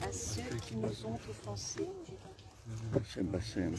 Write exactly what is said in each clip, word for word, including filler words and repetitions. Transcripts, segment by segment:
À ceux qui nous ont offensés, c'est pas simple.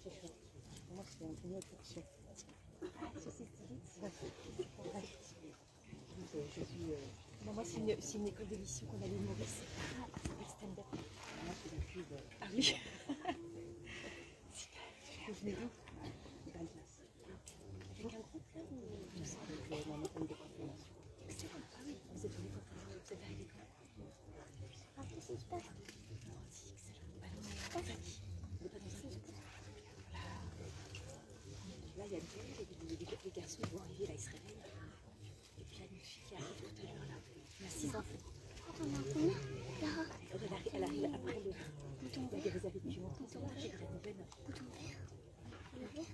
Pour moi, c'est un peu mieux que ça. Ah, ça, c'est stylé. Ouais. Je suis, euh, Non, moi, c'est une, c'est une école de mission qu'on a à l'île Maurice. Ah, ça s'appelle stand-up. Moi, c'est la pub, euh, Ah oui. Vous venez d'où ? D'Alsace. Avec un groupe là ou tout seul ? Avec, euh, mon école de confirmation. Excellent. Ah oui, vous êtes en école. Vous êtes arrivé quand ? Ah, c'est super. Bah, non, mais en famille. On est pas dans un groupe. Voilà. Là, il y a des, les, les, les garçons, ils vont arriver, là, ils se réveillent. Et puis, il y a une fille qui arrive tout à l'heure, là. Il y a six enfants. Attends, on a combien ? Là. Elle arrive, elle arrive après le, la réserve du monde. Quand on arrive, la nouvelle. Quand on arrive. Le verre.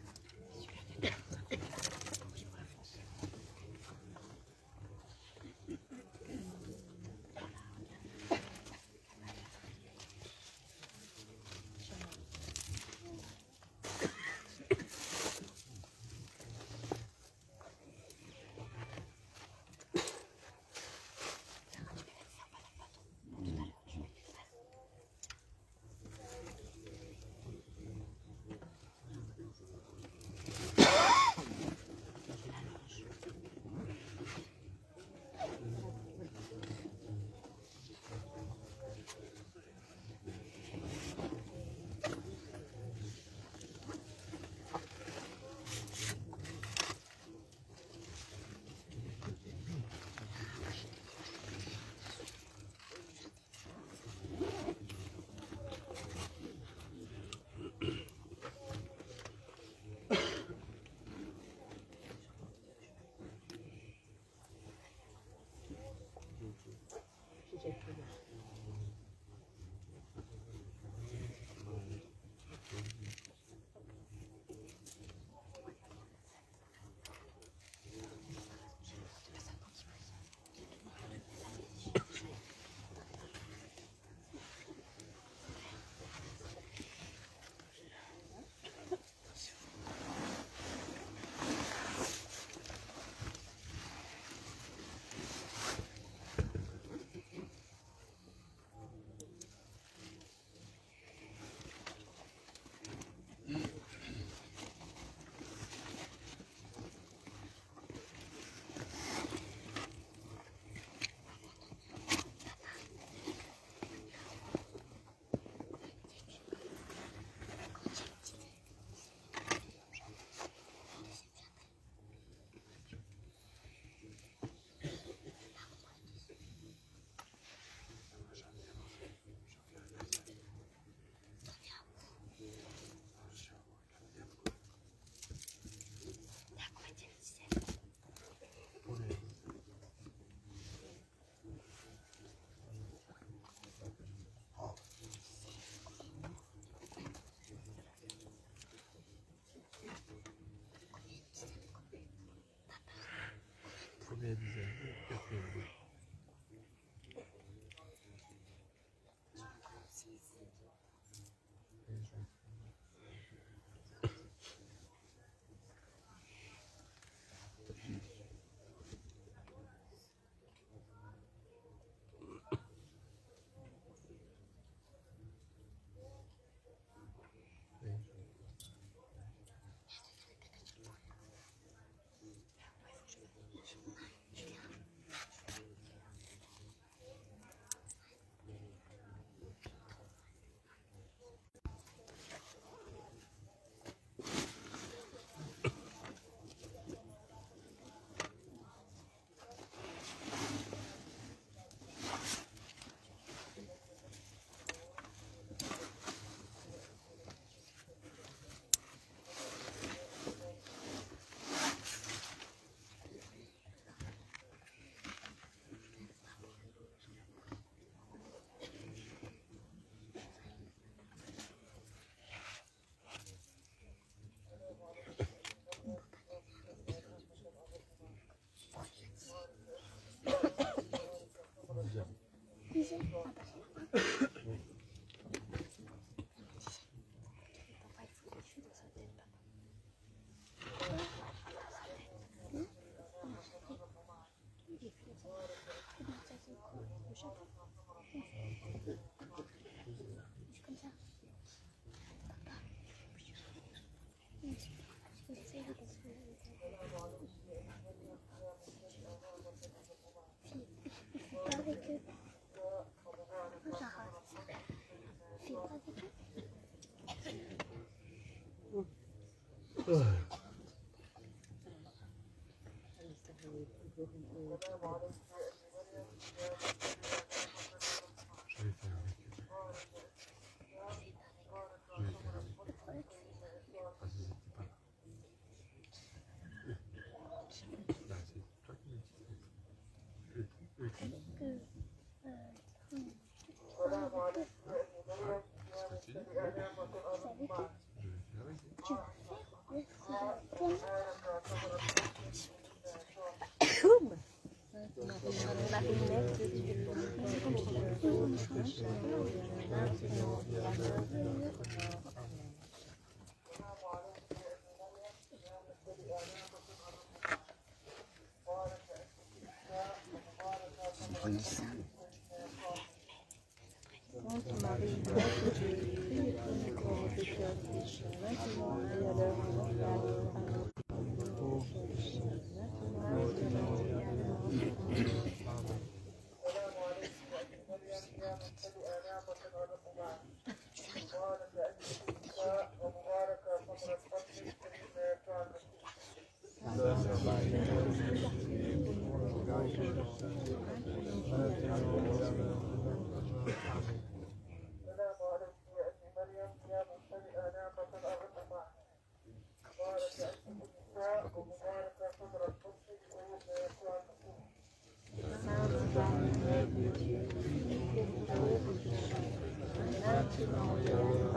Première dizaine, quatrième.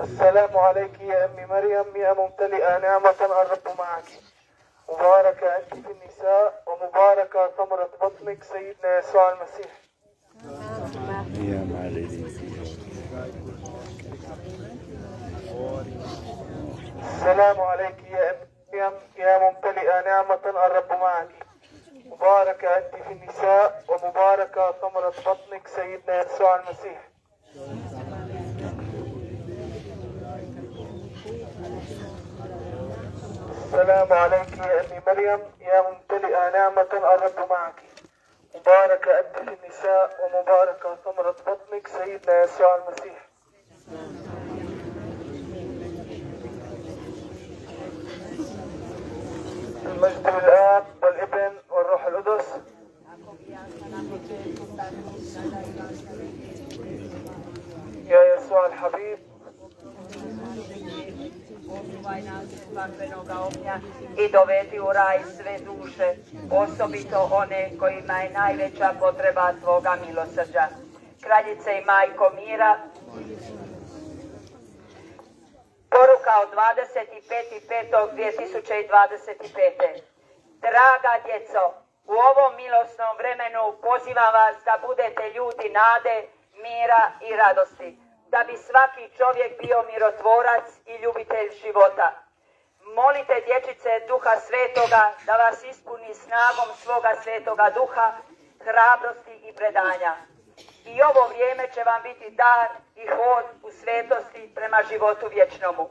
السلام عليك يا أم مريم، يا ممتلئة نعمة، الرب معك. مباركة أنت في النساء، ومباركة ثمرة بطنك سيدنا يسوع المسيح. يا معلم. السلام عليك يا أم مريم، يا ممتلئة نعمة، الرب معك. مباركة أنت في النساء، ومباركة ثمرة بطنك سيدنا يسوع المسيح. السلام عليك يا أم مريم، يا ممتلئة نعمة، الرب معك. مباركة أنت في النساء، ومباركة ثمرة بطنك سيدنا يسوع المسيح. المجد للآب والابن والروح القدس. يا يسوع الحبيب. I dovedi u raj sve duše, osobito one kojima je najveća potreba tvoga milosrđa. Kraljice i majko mira, poruka od dvadeset peti petog dve tisuće dvadeset pete. Draga djeco, u ovom milosnom vremenu pozivam vas da budete ljudi nade, mira i radosti, da bi svaki čovjek bio mirotvorac i ljubitelj života. Molite dječice Duha Svetoga da vas ispuni snagom svoga Svetoga Duha, hrabrosti i predanja. I ovo vrijeme će vam biti dar i hod u svetosti prema životu vječnomu.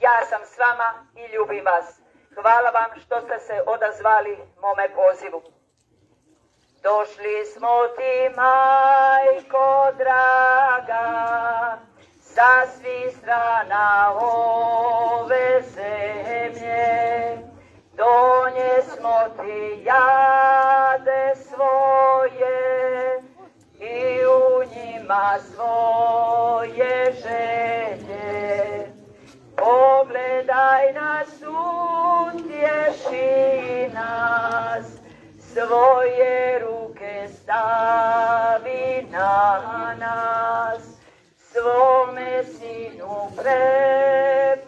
Ja sam s vama i ljubim vas. Hvala vam što ste se odazvali mome pozivu. Došli smo ti, majko draga, sa svih strana ove zemlje. Donjesmo ti jade svoje i u njima svoje želje. Pogledaj nas, utješi nas, svoje ruke stavi na nas. Svome sinu preporuči,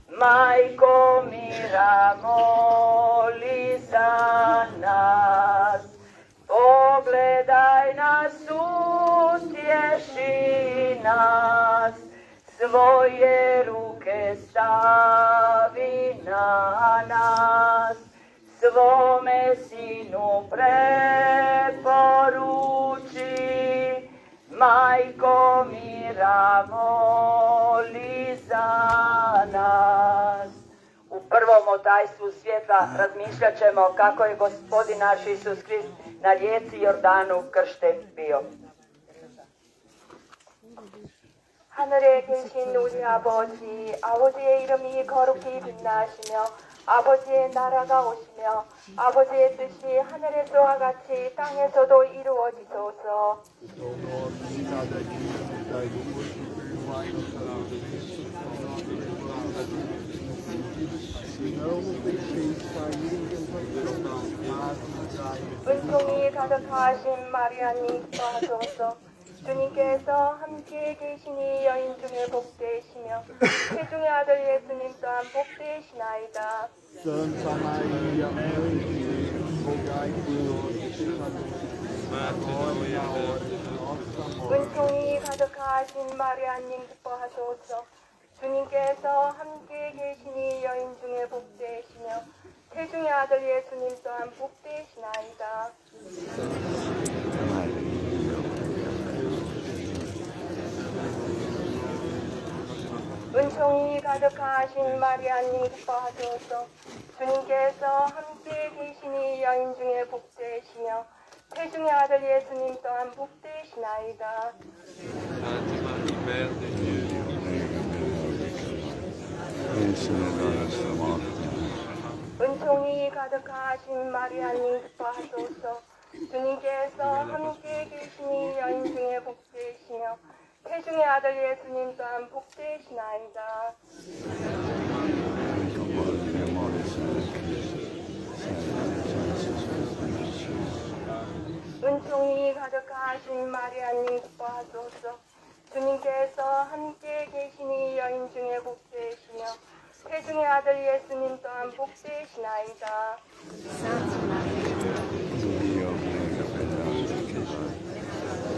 majko mira, moli za nas. Pogledaj nas, utješi nas, svoje ruke stavi na nas. Svome sinu preporuči, majko mira, moli za nas. U prvom otajstvu svjetla razmišljat ćemo kako je Gospodin naš Isus Krist na rijeci Jordanu kršten bio. 하늘에 계신 우리 아버지, 아버지의 이름이 거룩히 빛나시며 아버지의 나라가 오시며 아버지의 뜻이 하늘에서와 같이 땅에서도 이루어지소서. 은총이 가득하신 마리아님, 기뻐하소서. 주님께서 함께 계시니 여인 중에 복되시며, 태중의 아들 예수님 또한 복되시나이다. Santa Maria, Mãe de Deus, rogai por nós, pecadores, agora e na hora de nossa morte. 은총이 가득하신 마리아님, 기뻐하소서. 주님께서 함께 계시니 여인 중에 복되시며, 태중의 아들 예수님 또한 복되시나이다. 은총이 가득하신 마리아님, 기뻐하소서. 주님께서 함께 계시니 여인 중에 복되시며, 태중의 아들 예수님 또한 복되시나이다. Sainte Marie, Mère de Dieu, 은총이 가득하신 마리아님, 기뻐하소서. 주님께서 함께 계시니 여인 중에 복되시며, 태중의 아들 예수님 또한 복되시나이다. 은총이 가득하신 마리아님, 기뻐하소서. 주님께서 함께 계시니 여인 중에 복되시며, 태중의 아들 예수님 또한 복되시나이다. Dio prega per noi peccatori,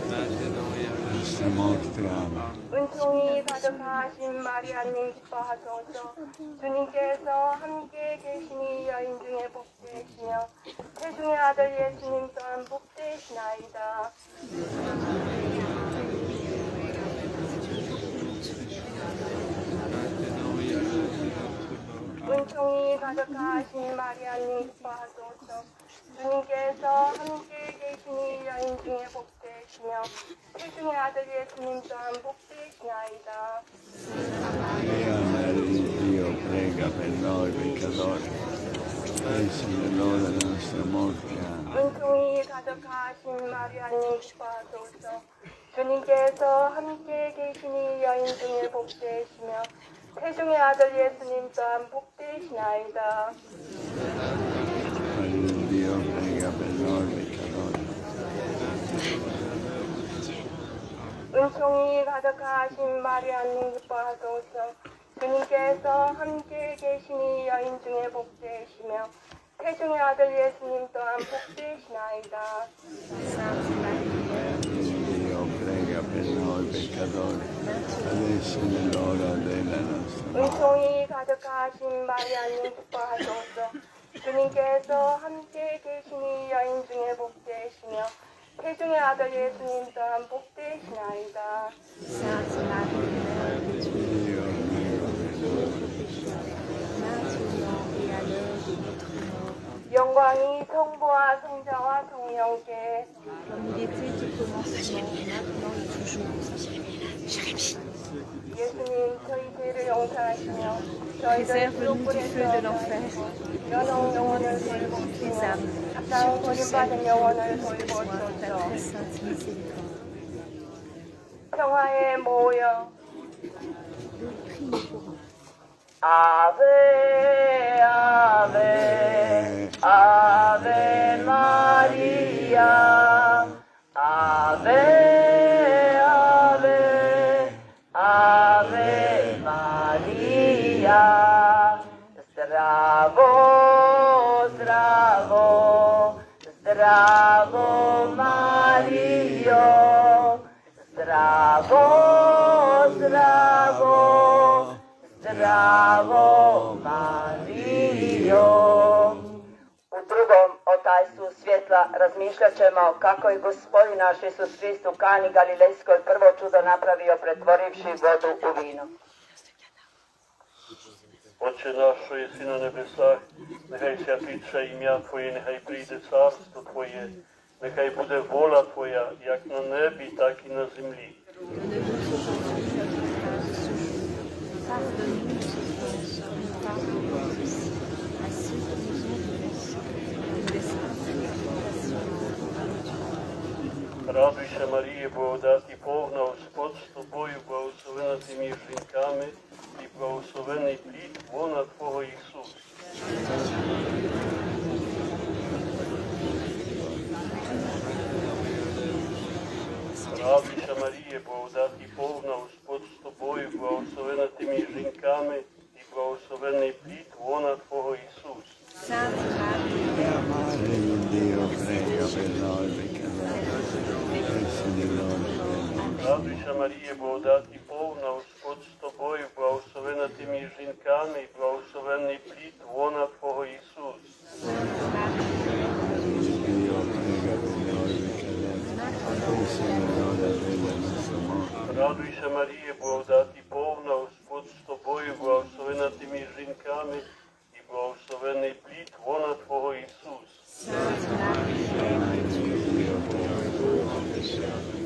adesso e nella nostra morte. Amen. 은총이 가득하신 마리아님, 기뻐하소서. 주님께서 함께 계시니 여인 중에 복되시며, 태중의 아들 예수님 또한 복되시나이다. 은총이 가득하신 마리아님, 기뻐하소서. 주님께서 함께 계시니 여인 중에 복되시며, 태중의 아들 예수님 또한 복되시나이다. Maria, Mère de Dieu, prega per noi peccatori, adesso e nell'ora della nostra morte. Amen. 은총이 가득하신 마리아님, 기뻐하소서. 주님께서 함께 계시니 여인 중에 복되시며, 태중의 아들 예수님 또한 복되시나이다. Maria, Dio prega per noi peccatori. 은총이 가득하신 마리아님, 기뻐하소서. 주님께서 함께 계시니 여인 중에 복되시며, 태중의 아들 예수님 또한 복되시나이다. Dio prega per noi peccatori, adesso e nell'ora della nostra morte. 은총이 가득하신 마리아님, 기뻐하소서. 주님께서 함께 계시니 여인 중에 복되시며, 태중의 아들 예수님 또한 복되시나이다. Sainte Marie, Mère de Dieu, Dio prega per noi. maintenant et à l'heure de notre mort. 영광이 성부와 성자와 성령께. Comme il était au commencement, maintenant et toujours. 예수님, 저희 죄를 용서하시며 저희를 Préserve-nous du feu de 지옥불에서 l'enfer. 구하시고, 연옥 영혼을 Les 돌보시고 âmes, 가장 버림받은 영혼을 soins, ta 돌보소서. très sainte miséricorde. 평화의 모여. Ave, Ave, Ave Maria. Ave, Ave, Ave Maria. Zdravo, zdravo, zdravo Mario. Zdravo, zdravo, zdravo Mario. U drugom o tajstvu svjetla razmišljat ćemo kako je Gospodin naš Isus Hrist u Kani Galilejskoj prvo čudo napravio pretvorivši vodu u vino. Отче наш, што јеси на небесах, нехај се святише имя Твоје, нехај пријде царство Твоје, нехај биде воља Твоја, јак на небе, така и на земји. Маріє, благодати повна, Господь з тобою, благословена ти між жінками, і благословений плід лона Твого Ісус. Радуйся, Маріє, благодати повна, Господь з тобою, благословена ти між жінками, і благословений плід лона Твого Ісус. Santa Maria, Madre di Dio, prega per noi peccatori, adesso e nell'ora della nostra. Радуйся, Маріє, благодати повна, Господь з тобою, благословена ти між жінками, і благословений плід лона Твого Ісус. Madre di Dio, prega per noi peccatori, adesso e nell'ora della nostra morte. Радуйся, Маріє, благодати повна, Господь з тобою, благословена ти між жінками, і благословений плід лона Твого Ісус. Santa Maria, Madre di Dio, prega per noi peccatori,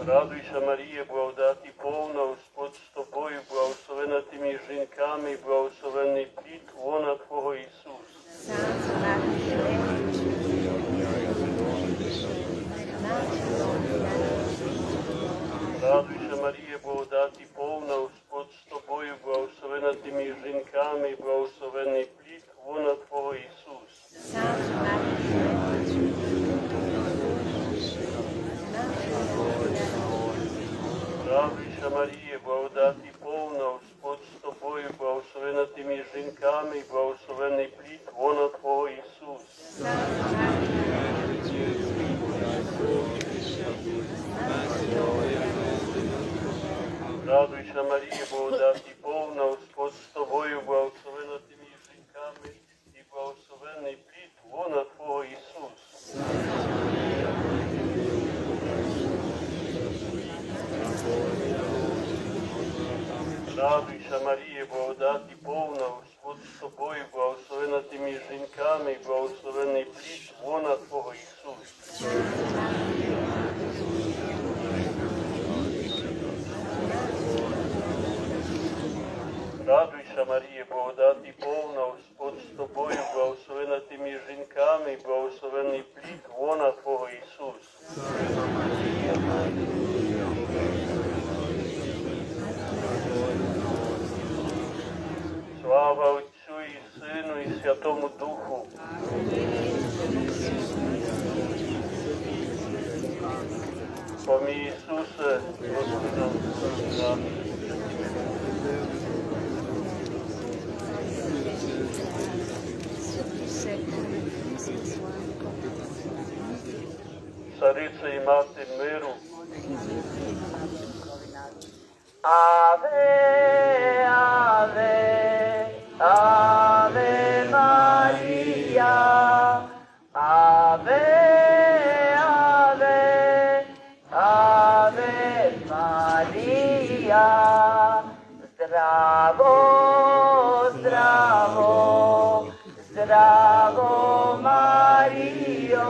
Радуйся, Маріє, благодати повна, Господь з тобою, благословена ти між жінками, і благословений плід лона Твого Ісус. Santa Maria, Радуйся, Маріє, благодати повна, Господь з тобою, благословена ти між жінками, і благословений плід лона Твого Ісус. Santa Maria, Радуйся, Маріє, благодати повна, Господь з тобою, благословена ти між жінками, і благословений плід лона Твого Ісус. Радуйся, Маріє, благодати повна, Господь з тобою, благословена ти між жінками, і благословений плід лона Твого Ісус. Радуйся, Маріє, благодати повна, Господь з тобою, благословена ти між жінками, і благословений плід лона Твого Ісус. Радуйся, Маріє, благодати повна, Господь з тобою, благословена ти між жінками, і благословений плід лона Твого Ісус. Слава Отцю і Сину і Святому Духу. Помій Ісусе, Господи. Царице і Мати миру. Ave, Ave, Ave Maria. Ave, Ave, Ave Maria. Zdravo, zdravo, zdravo Mario.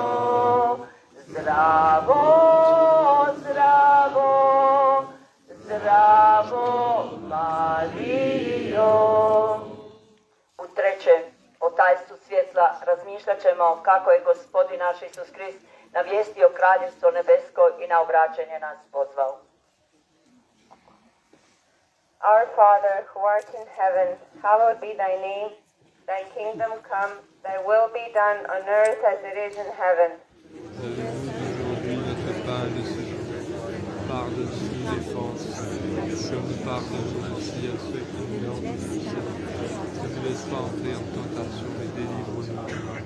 Zdravo, zdravo, zdravo Mario. U trećem, o tajstvu svjetla, razmišljat ćemo kako je Gospodin naš Isus Krist navijestio Kraljevstvo nebesko i na obraćanje nas pozvao. Our Father, who art in heaven, hallowed be thy name. Thy kingdom come, thy will be done on earth as it is in heaven. Donne-nous aujourd'hui notre pain de ce jour. Pardonne-nous nos offenses, comme nous pardonnons aussi à ceux qui nous ont offensés. Ne nous laisse pas entrer en tentation, mais délivre-nous du mal.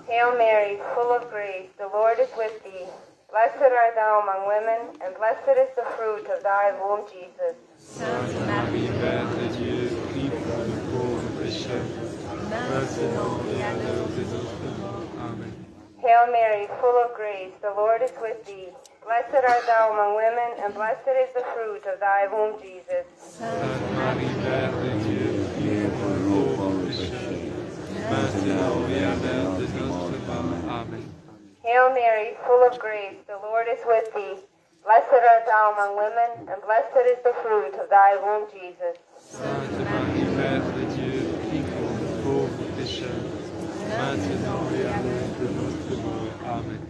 Hail Mary, full of grace, the Lord is with thee. Blessed art thou among women, and blessed is the fruit of thy womb, Jesus. Sainte Marie, Mère de Dieu, prie pour nous pauvres pécheurs, maintenant et à l'heure de notre mort. Amen. Hail Mary, full of grace, the Lord is with thee. Blessed art thou among women, and blessed is the fruit of thy womb, Jesus. Sainte Marie, Mère de Dieu, prie pour nous pauvres pécheurs, maintenant et à l'heure de notre mort. Amen. Hail Mary, full of grace, the Lord is with thee. Blessed art thou among women, and blessed is the fruit of thy womb, Jesus. Sainte Marie, Mère de Dieu, prie pour nous pauvres pécheurs, maintenant et à l'heure de notre notre mort. Amen.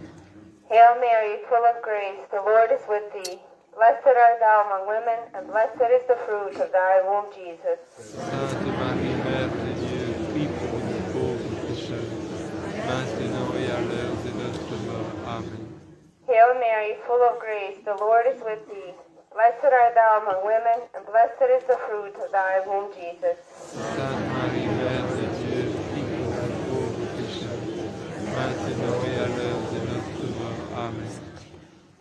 Hail Mary, full of grace, the Lord is with thee. Blessed art thou among women, and blessed is the fruit of thy womb, Jesus. Sainte Marie, Mère de Dieu, prie pour nous pauvres pécheurs, maintenant et à l'heure de notre mort. Amen. Hail Mary, full of grace, the Lord is with thee. Blessed art thou among women, and blessed is the fruit of thy womb, Jesus. Sainte Marie, Mère de Dieu, prie pour nous pauvres pécheurs, maintenant et à l'heure de notre mort. Amen.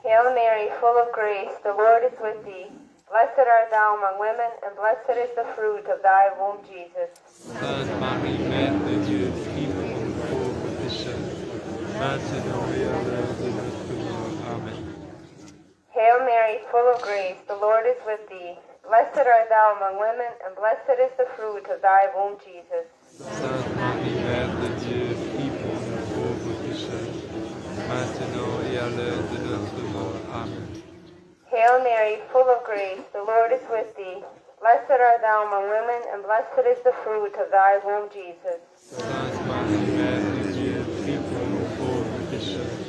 Hail Mary, full of grace, the Lord is with thee. Blessed art thou among women, and blessed is the fruit of thy womb, Jesus. Sainte Marie, Mère de Dieu, prie pour nous pauvres pécheurs, maintenant et à l'heure de notre mort. Amen. Hail Mary, full of grace, the Lord is with thee. Blessed art thou among women, and blessed is the fruit of thy womb, Jesus. Sainte Marie, Mère de Dieu, prie pour nous pauvres pécheurs, maintenant et à l'heure de notre mort. Amen. Hail Mary, full of grace, the Lord is with thee. Blessed art thou among women, and blessed is the fruit of thy womb, Jesus. Sainte Marie, Mère de Dieu, prie pour nous pauvres pécheurs,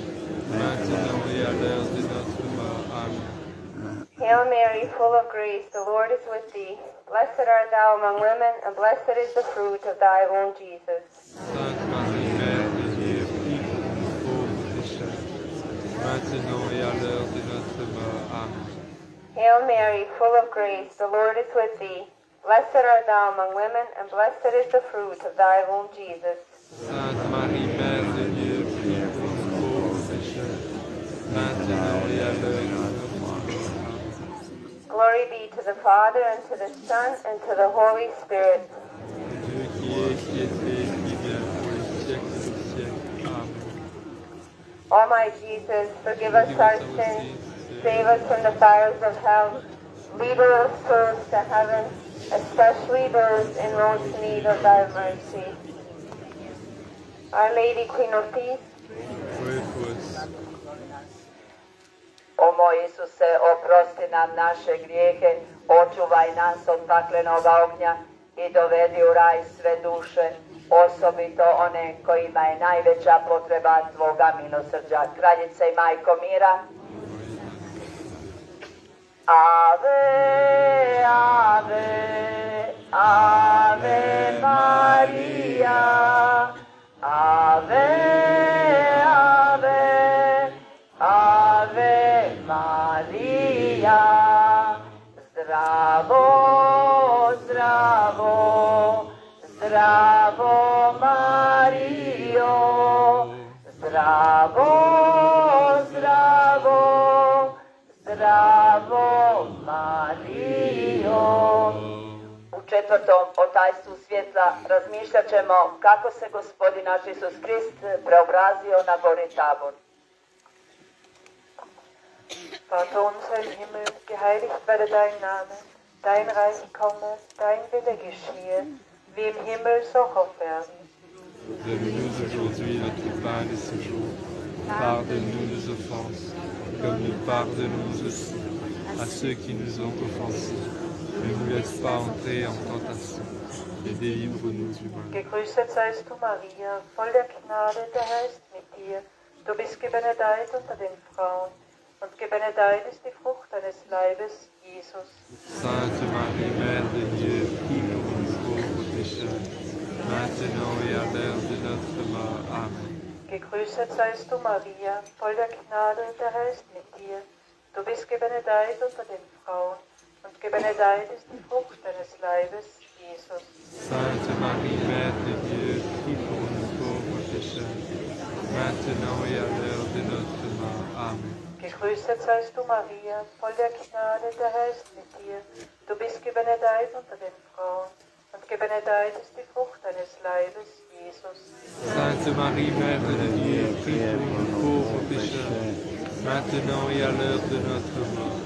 maintenant et à l'heure de notre mort. Amen. Hail Mary, full of grace, the Lord is with thee. Blessed art thou among women, and blessed is the fruit of thy womb, Jesus. Sainte Marie, Mère de Dieu, prie pour nous pauvres pécheurs, maintenant et à l'heure de notre mort. Amen. Hail Mary, full of grace, the Lord is with thee. Blessed art thou among women, and blessed is the fruit of thy womb, Jesus. Sainte Marie, Mère de Dieu, prie pour nous pauvres pécheurs, maintenant et à l'heure de notre mort. Amen. Glory be to the Father, and to the Son, and to the Holy Spirit. Dieu qui est, qui était, qui vient, pour les siècles des siècles. Amen. O my Jesus, forgive us our sins, save us from the fires of hell, lead all souls to heaven, especially those in most need of thy mercy. Our Lady, Queen of Peace. Pray for us. O moj Isuse, oprosti nam naše grijehe, očuvaj nas od paklenoga ognja i dovedi u raj sve duše, osobito one kojima je najveća potreba tvoga milosrđa. Kraljice i Majko mira. Ave, ave, ave Maria. Ave, ave, ave Maria. Zdravo, zdravo, zdravo Mario. Zdravo, zdravo, zdravo Mario. U četvrtom otajstvu svjetla razmišljat ćemo kako se Gospodin naš Isus Krist preobrazio na gori Tabor. Vater unser im Himmel, geheiligt werde dein Name, dein Reich komme, dein Wille geschehe, wie im Himmel, so auf Erden. Donne-nous aujourd'hui notre pain de ce jour. Pardonne-nous nos offenses, comme nous pardonnons aussi à ceux qui nous ont offensés. Ne nous laisse pas entrer en tentation, mais délivre-nous du mal. Gegrüßet seist du, Maria, voll der Gnade, der Herr ist mit dir. Du bist gebenedeit unter den Frauen, und gebenedeit ist die Frucht deines Leibes, Jesus. Sainte Marie, Mère de Dieu, prie pour nous pauvres pécheurs, maintenant et à l'heure de notre mort. Amen. Gegrüßet seist du, Maria, voll der Gnade, der Herr ist mit dir. Du bist gebenedeit unter den Frauen, und gebenedeit ist die Frucht deines Leibes, Jesus. Sainte Marie, Mère de Dieu, prie pour nous pauvres pécheurs, maintenant et à l'heure de notre mort. Amen. Gegrüßet seist du, Maria, voll der Gnade, der Herr ist mit dir. Du bist gebenedeit unter den Frauen, und gebenedeit ist die Frucht deines Leibes, Jesus. Sainte Marie, Mère de Dieu, prie pour nous pauvres pécheurs, maintenant et à l'heure de notre mort.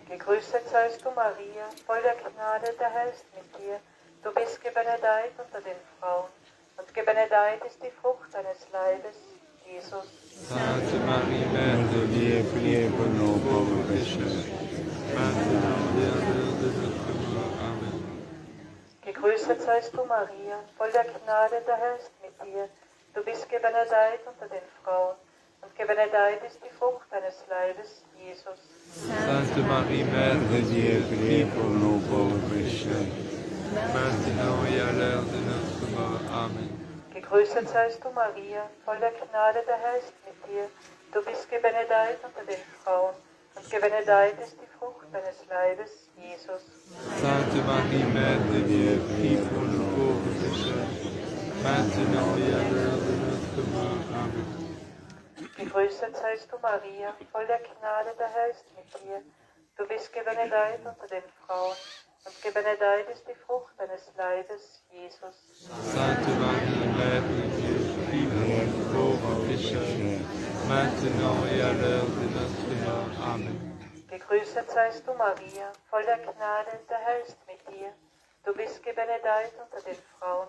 Gegrüßet seist du, Maria, voll der Gnade, der Herr ist mit dir. Du bist gebenedeit unter den Frauen, und gebenedeit ist die Frucht deines Leibes, Jesus. Sainte Marie, Mère de Dieu, prie pour nous pauvres pécheurs, maintenant et à l'heure de notre mort. Amen. Gegrüßet seist du, Maria, voll der Gnade, der Herr ist mit dir. Du bist gebenedeit unter den Frauen, und gebenedeit ist die Frucht deines Leibes, Jesus. Sainte Marie, Mère de Dieu, prie pour nous pauvres pécheurs, maintenant et à l'heure de notre mort. Amen. Gegrüßet seist du, Maria, voll der Gnade, der Herr ist mit dir. Du bist gebenedeit unter den Frauen, und gebenedeit ist die Frucht deines Leibes, Jesus. Sainte Marie, Mère de Dieu, prie pour nous pauvres pécheurs, maintenant et à l'heure de notre mort. Amen. Gegrüßet seist du, Maria, voll der Gnade, der Herr ist mit dir. Du bist gebenedeit unter den Frauen, und gebenedeit ist die Frucht deines Leibes, Jesus. Sainte Marie, Mère de Dieu, prie pour nous pauvres pécheurs, maintenant et à l'heure de notre mort. Amen. Gegrüßet seist du, Maria, voll der Gnade, der Herr ist mit dir. Du bist gebenedeit unter den Frauen,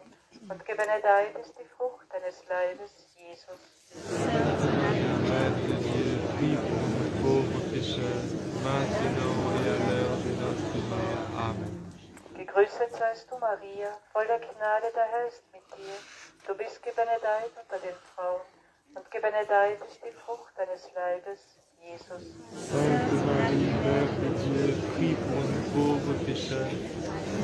und gebenedeit ist die Frucht deines Leibes, Jesus. Sainte Marie, Mère de Dieu, prie pour nous pauvres pécheurs, maintenant et à l'heure de notre mort. Amen. Gegrüßet seist du, Maria, voll der Gnade, der Herr ist mit dir. Du bist gebenedeit unter den Frauen, und gebenedeit ist die Frucht deines Leibes, Jesus. Sainte Marie, Mère de Dieu, prie pour nous pauvres pécheurs,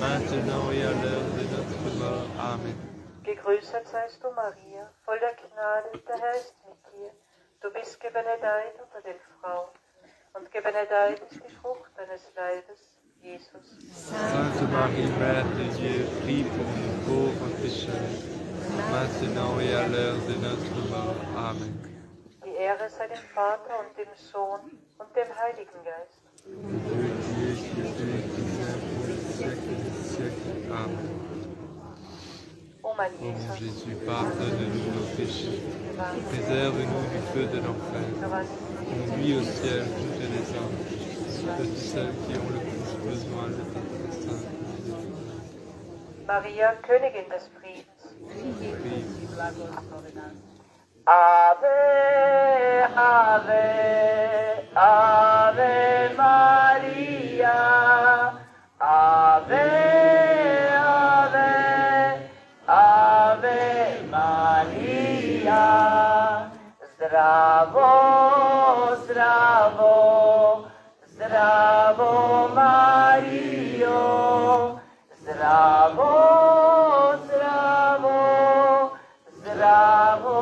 maintenant et à l'heure de notre mort. Amen. Gegrüßet seist du, Maria, voll der Gnade, der Herr ist mit dir. Du bist gebenedeit unter den Frauen, und gebenedeit ist die Frucht deines Leibes, Jesus. Sainte Marie, Mère de Dieu, prie pour nous pauvres pécheurs, maintenant et à l'heure de notre mort. Amen. Die Ehre sei dem Vater und dem Sohn und dem Heiligen Geist. Dieu qui est, qui était, qui vient pour les siècles des siècles. Amen. Ô mon Ô mon Jésus, Jésus, pardonne-nous nos péchés, préserve-nous du feu de l'enfer, conduis au ciel toutes les âmes, surtout celles qui ont le plus besoin de ta sainte miséricorde. Maria, Königin des Friedens. Prie. Ave, ave, ave Maria. Ave, ave, ave Maria. Zdravo, zdravo, zdravo Mario. Zdravo, zdravo, zdravo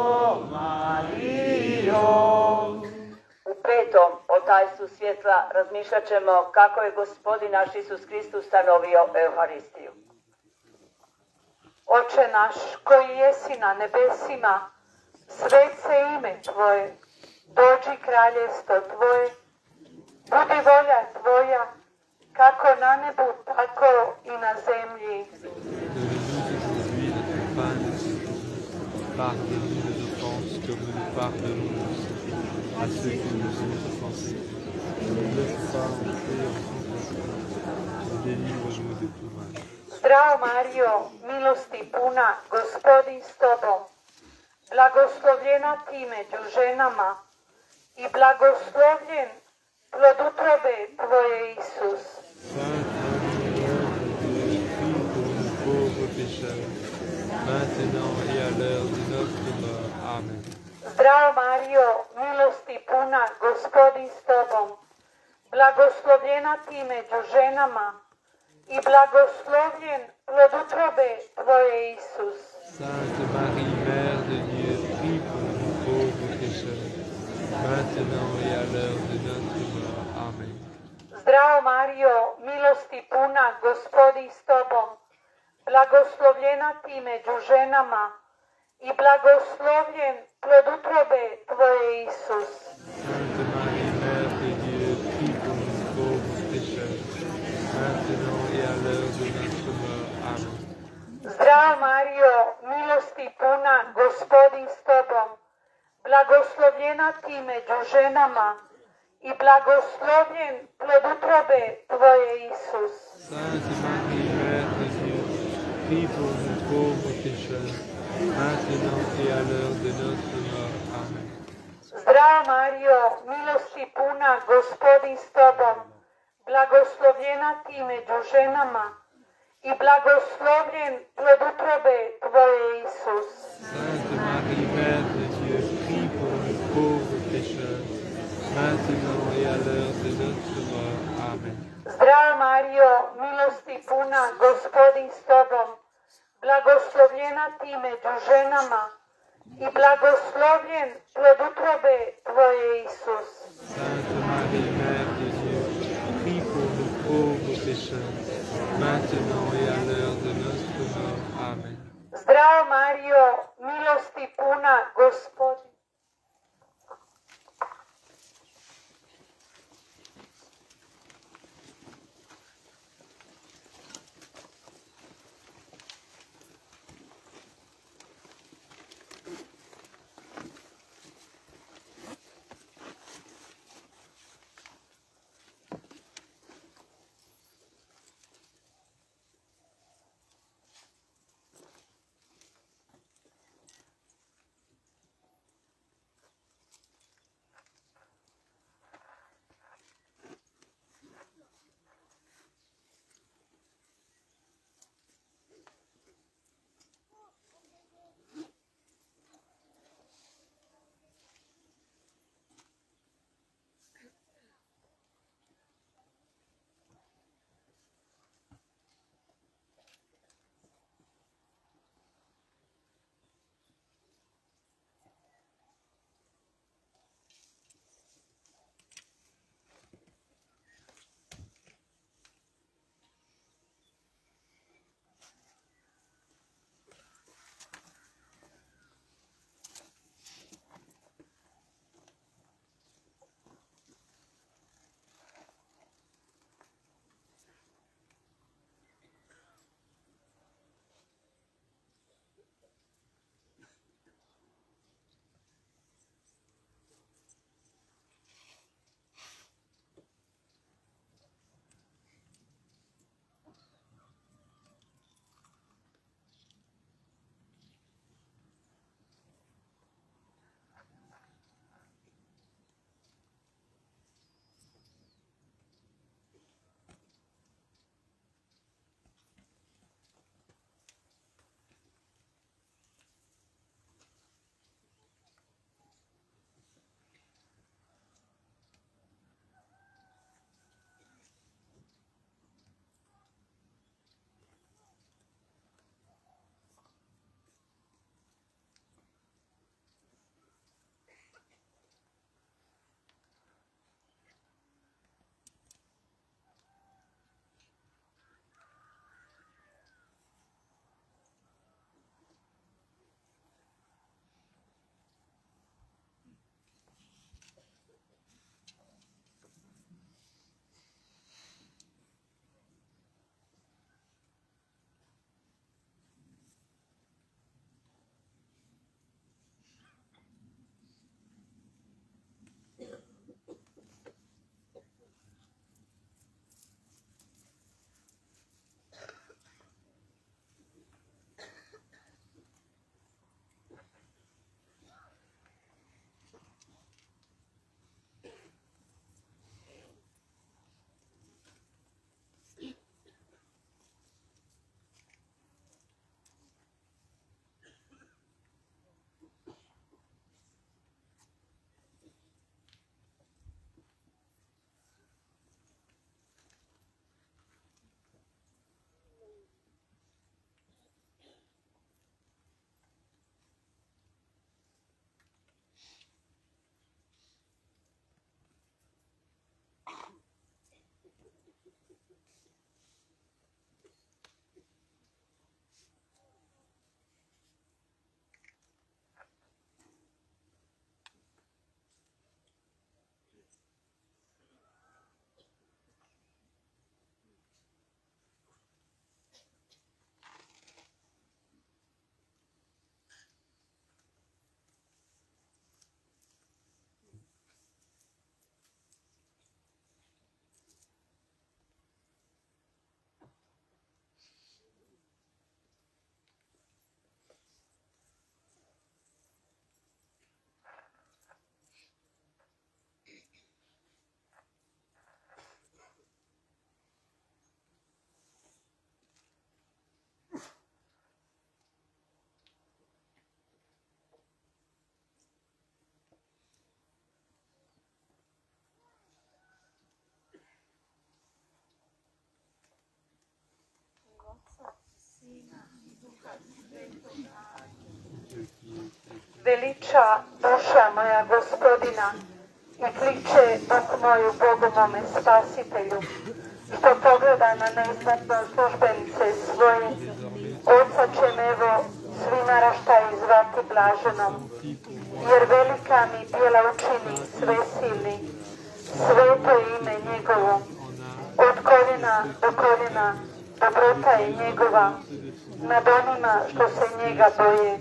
Mario. U petom otajstvu svjetla razmišljat ćemo kako je Gospodin naš Isus Hrist ustanovio Euharistiju. Oče naš, koji jesi na nebesima, sveci se ime Tvoje, dođi kraljestvo Tvoje, budi volja Tvoja, kako na nebu, tako i na zemlji. Donne-nous aujourd'hui notre pain de ce jour. Pardonne-nous nos offenses comme nous pardonnons aussi à ceux qui nous ont offensés. Ne nous laisse pas entrer en tentation, mais délivre-nous de tout mal. Zdravo Mario, milosti puna, Gospodin s tobom. Blagoslovljena ti među ženama i blagoslovljen plod utrobe Tvoje, Isus. Sainte Marie, Mère de Dieu, prie pour nous pauvres pécheurs, maintenant et à l'heure de notre mort. Amen. Zdravo Mario, milosti puna, Gospodin s tobom. Blagoslovljena ti među ženama i blagoslovljen plod utrobe Tvoje, Isus. Sainte Marie, Mère de Dieu, prie pour nous pauvres pécheurs, maintenant et à l'heure de notre mort. Amen. Zdravo Mario, milosti puna, Gospodin s tobom. Blagoslovljena ti među ženama i blagoslovljen plod utrobe Tvoje, Isus. Sainte Marie, Mère de Dieu, prie pour nous pauvres pécheurs, maintenant et à l'heure de notre mort. Amen. Zdravo Mario, milosti puna, Gospodin s tobom. Blagoslovljena ti među ženama i blagoslovljen plod utrobe Tvoje, Isus. Sainte Marie, Mère de Dieu, prie pour nous pauvres pécheurs, maintenant et à l'heure de notre mort. Amen. Zdravo Mario, milosti puna, Gospodin s tobom. Blagoslovljena ti među ženama i blagoslovljen plod utrobe tvoje, Isus. Sainte Marie, Mère de Dieu, prie pour nous pauvres pécheurs, maintenant et à l'heure de notre mort. Amen. Zdravo Marijo, milosti puna, Gospodin s tobom, blagoslovljena ti među ženama i blagoslovljen plod utrobe tvoje, Isus. Sainte Marie, Mère de Dieu, prie pour nous pauvres pécheurs, maintenant et à l'heure de notre mort. Amen. Zdravo Marijo, milosti puna, Gospodin. Veliča duša moja Gospodina i kliče duh moj u Bogu mome Spasitelju, što pogleda na neznatno službenice svoje, oca će me evo svi naraštaji zvati blaženom, jer velika mi djela učini svesilni, sveto ime njegovo, od koljena do koljena dobrota je njegova, nad onima što se njega boje.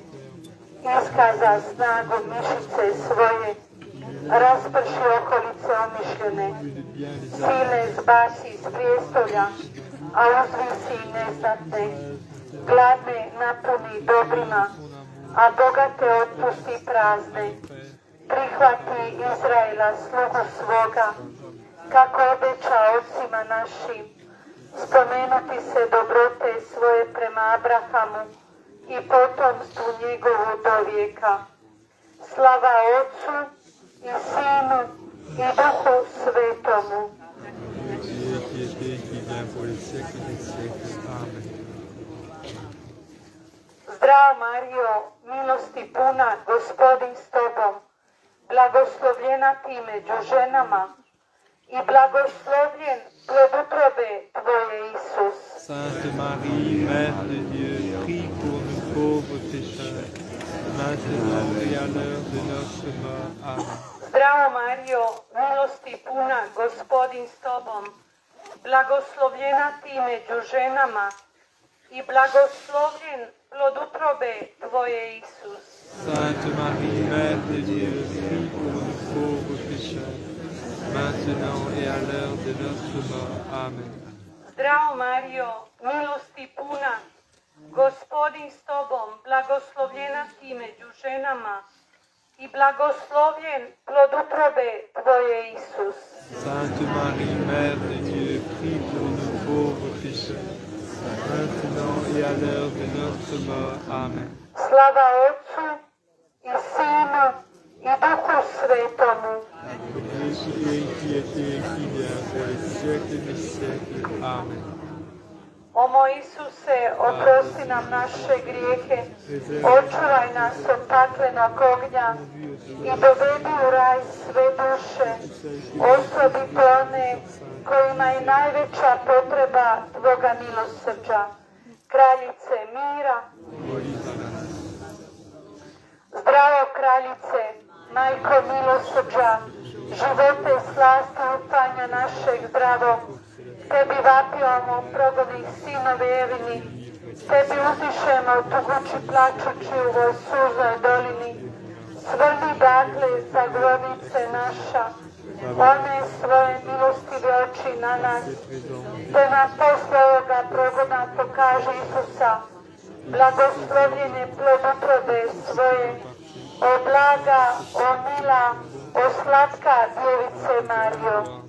Iskaza snagu mišice svoje, rasprši okolice umišljene, sile zbaci iz prijestolja, a uzvisi i neznatne, gladne napuni dobrima, a bogate otpusti prazne. Prihvati Izraela, slugu svoga, kako obeća ocima našim, spomenuti se dobrote svoje prema Abrahamu i potomstvu njegovu do vijeka. Slava Otcu i Sinu i Duhu Svetomu. Zdravo Marijo, milosti puna, Gospodin s tobom, blagoslovljena ti među ženama i blagoslovljen plod utrobe tvoje, Isus. Sainte Marie, Mère de Dieu, prie pour nous pauvres pécheurs, maintenant et à l'heure de notre mort. Amen. Zdravo Marijo, milosti puna, Gospodin s tobom, blagoslovljena ti među ženama i blagoslovljen plod utrobe tvoje, Isus. Sainte Marie, Mère de Dieu, prie pour nous pauvres pécheurs, maintenant et à l'heure de notre mort. Amen. Zdravo Marijo, milosti puna, Gospodin s tobom, blagoslovljena ti među ženama i blagoslovljen plod utrobe tvoje, Isus. Sainte Marie, Mère de Dieu, prie pour nous pauvres pécheurs, maintenant et à l'heure de notre mort. Amen. Slava Otcu i Sinu i Duhu Svetomu. Comme il était, qui était, qui vient, pour les siècles des siècles. Amen. O moj Isuse, oprosti nam naše grijehe, očuvaj nas od paklenog ognja i dovedi u raj sve duše, osobito one kojima je najveća potreba tvoga milosrđa. Kraljice mira. Zdravo Kraljice, Majko milosrđa, živote, slasti, upanja našeg zdravo, tebi vapimo, progoni sinovi Evini, tebi uzdišemo, tugući, plačući u ovoj suznoj dolini. Svrni dakle zagovornice naša, one svoje milostivi oči na nas, te nam posle ovoga progona pokaži Isusa, blagoslovljen je plod utrobe svoje, o blaga, o mila, o slatka Djevice Mario.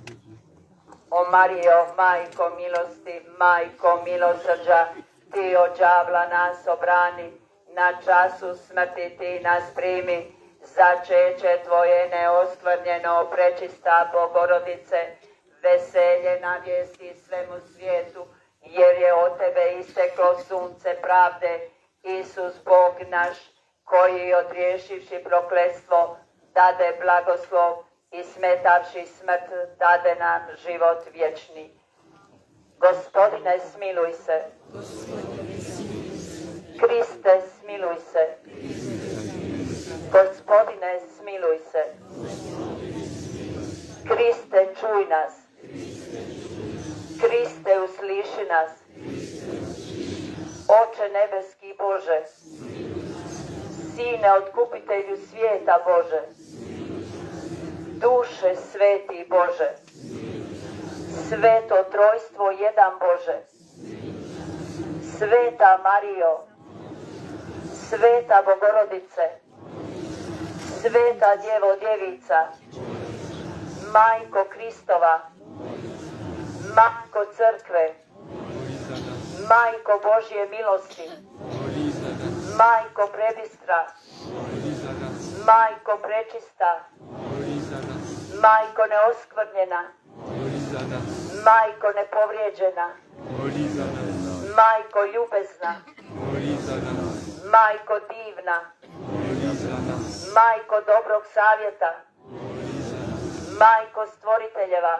O Mario, Majko milosti, Majko milosrđa, ti od đavla nas obrani, na času smrti ti nas primi, začeće tvoje neoskvrnjeno, prečista Bogorodice, veselje na vijesti svemu svijetu, jer je od tebe isteklo sunce pravde, Isus Bog naš, koji odriješivši prokletstvo, dade blagoslov i smetavši smrt, dade nam život vječni. Gospodine, smiluj se. Kriste, smiluj se. Gospodine, smiluj se. Kriste, čuj nas. Kriste, usliši nas. Oče nebeski Bože, Sine, otkupitelju svijeta Bože, Duše sveti Bože, Sveto Trojstvo jedan Bože, Sveta Marijo, Sveta Bogorodice, Sveta Djevo Djevica, Majko Kristova, Majko Crkve, Majko Božje milosti, Majko prebistra, Majko prečista, Majko neoskvrnjena, Majko nepovrijeđena, Majko ljubezna, Majko divna, majko dobrog savjeta, majko stvoriteljeva,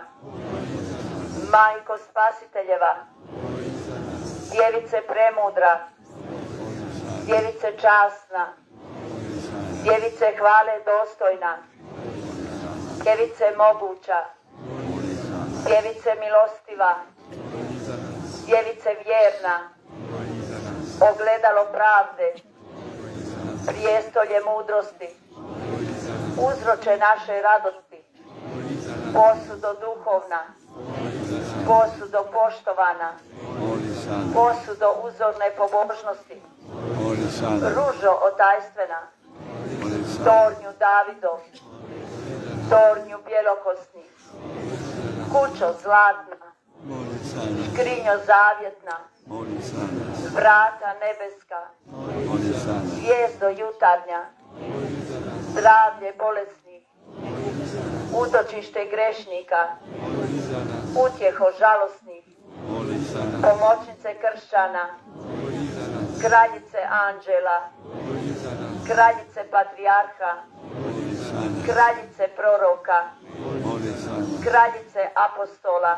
majko spasiteljeva, djevice premudra, djevice časna, djevice hvale dostojna, djevice moguća, djevice milostiva, djevice vjerna, ogledalo pravde, prijestolje mudrosti, uzroče naše radosti, posudo duhovna, posudo poštovana, posudo uzorne pobožnosti, ružo otajstvena, tornju Davidov, tornju bjelokosnih, kućo zlatna, škrinjo zavjetna, vrata nebeska, zvijezdo jutarnja, zdravlje bolesnih, utočište grešnika, utjeho žalosnih, pomoćnice kršćana, kraljice anđela, kraljice patrijarha, kraljice proroka, kraljice apostola,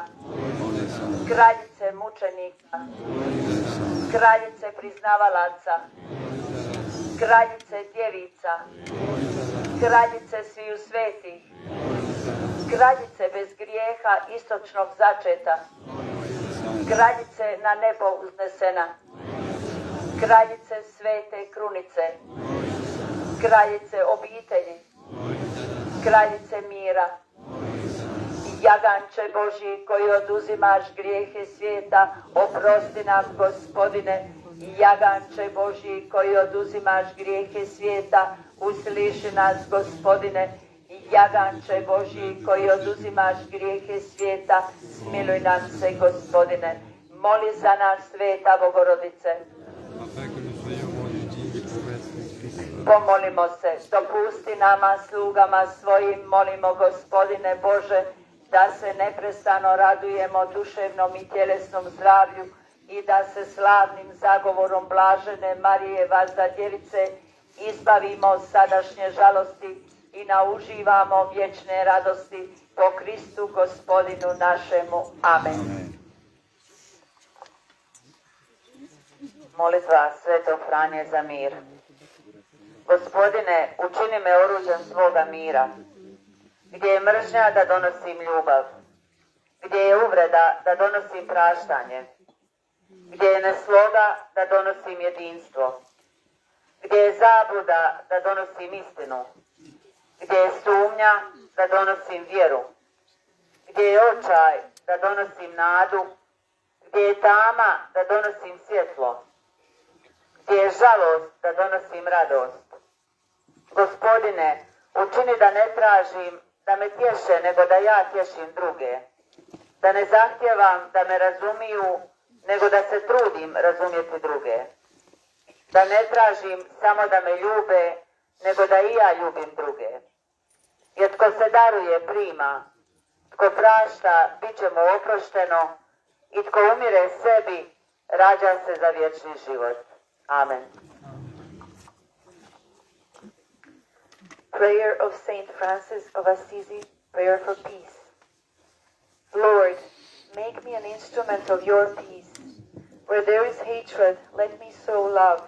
kraljice mučenika, kraljice priznavalaca, kraljice djevica, kraljice sviju svetih, kraljice bez grijeha istočnog začeta, kraljice na nebo uznesena, kraljice svete krunice, kraljice obitelji, kraljice mira, jaganče Božji koji oduzimaš grijehe svijeta, oprosti nam, Gospodine. Jaganče Božji koji oduzimaš grijehe svijeta, usliši nas, Gospodine. Jaganče Božji koji oduzimaš grijehe svijeta, smiluj nam se, Gospodine. Moli za nas, Sveta Bogorodice. Pomolimo se, dopusti nama, slugama svojim, molimo, Gospodine Bože, da se neprestano radujemo duševnom i tjelesnom zdravlju i da se slavnim zagovorom blažene Marije Vazdadjevice izbavimo sadašnje žalosti i nauživamo vječne radosti po Kristu Gospodinu našemu. Amen. Amen. Molitva Svetog Franje za mir. Gospodine, učini me oruđem svoga mira. Gdje je mržnja, da donosim ljubav. Gdje je uvreda, da donosim praštanje. Gdje je nesloga, da donosim jedinstvo. Gdje je zabluda, da donosim istinu. Gdje je sumnja, da donosim vjeru. Gdje je očaj, da donosim nadu. Gdje je tama, da donosim svjetlo. Gdje je žalost, da donosim radost. Gospodine, učini da ne tražim da me tješe, nego da ja tješim druge. Da ne zahtijevam da me razumiju, nego da se trudim razumjeti druge. Da ne tražim samo da me ljube, nego da i ja ljubim druge. Jer tko se daruje, prima. Tko prašta, bit će mu oprošteno. I tko umire sebi, rađa se za vječni život. Amen. Prayer of Saint Francis of Assisi, prayer for peace. Lord, make me an instrument of your peace. Where there is hatred, let me sow love.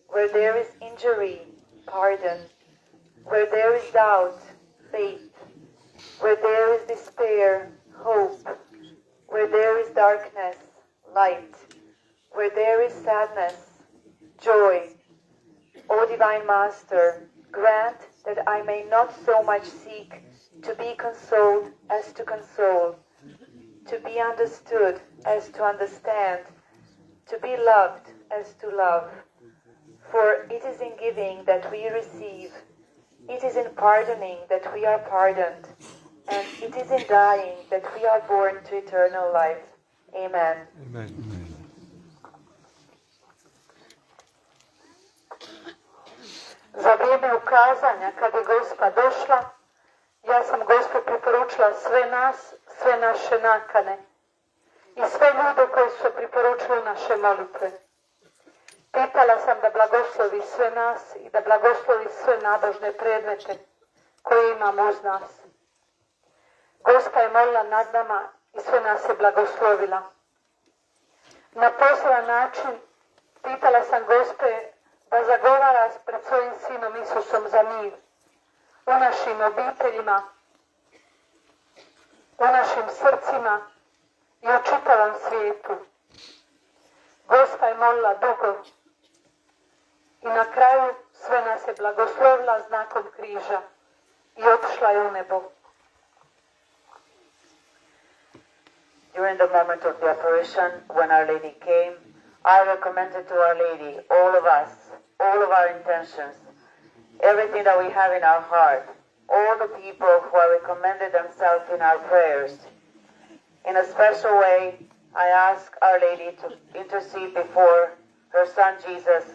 Where there is injury, pardon. Where there is doubt, faith. Where there is despair, hope. Where there is darkness, light. Where there is sadness, joy. O Divine Master, grant that I may not so much seek to be consoled as to console, to be understood as to understand, to be loved as to love. For it is in giving that we receive, it is in pardoning that we are pardoned, and it is in dying that we are born to eternal life. Amen. Amen. Za vrijeme ukazanja, kad je Gospa došla, ja sam Gospi preporučila sve nas, sve naše nakane i sve ljude koji su preporučili naše molitve. Pitala sam da blagoslovi sve nas i da blagoslovi sve nabožne predmete koje imamo uz nas. Gospa je molila nad nama i sve nas je blagoslovila. Na poseban način pitala sam Gospe da zagovara pred svojim Sinom Isusom za mir u našim obiteljima, u našim srcima i u čitavom svijetu. Gospa je molila dugo i na kraju sve nas je blagoslovila znakom križa i otišla je u nebo. During the moment of the apparition, when Our Lady came, I recommended to Our Lady all of us, all of our intentions, everything that we have in our heart, all the people who have recommended themselves in our prayers. In a special way, I ask Our Lady to intercede before her Son Jesus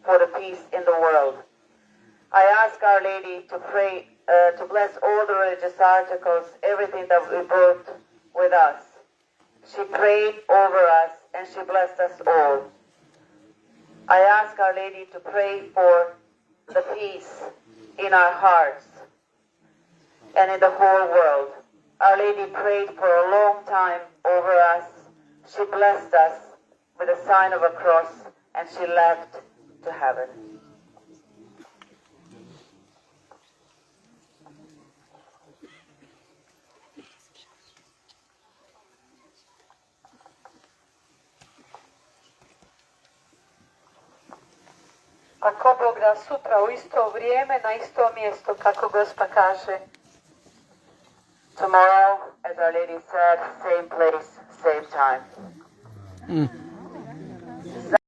for the peace in the world. I ask Our Lady to pray, uh, to bless all the religious articles, everything that we brought with us. She prayed over us and she blessed us all. I ask Our Lady to pray for the peace in our hearts and in the whole world. Our Lady prayed for a long time over us. She blessed us with a sign of a cross and she left to heaven. Ako Bog da, sutra u isto vrijeme na isto mjesto, kako Gospa kaže. Tomorrow, as Our Lady said, same place, same time.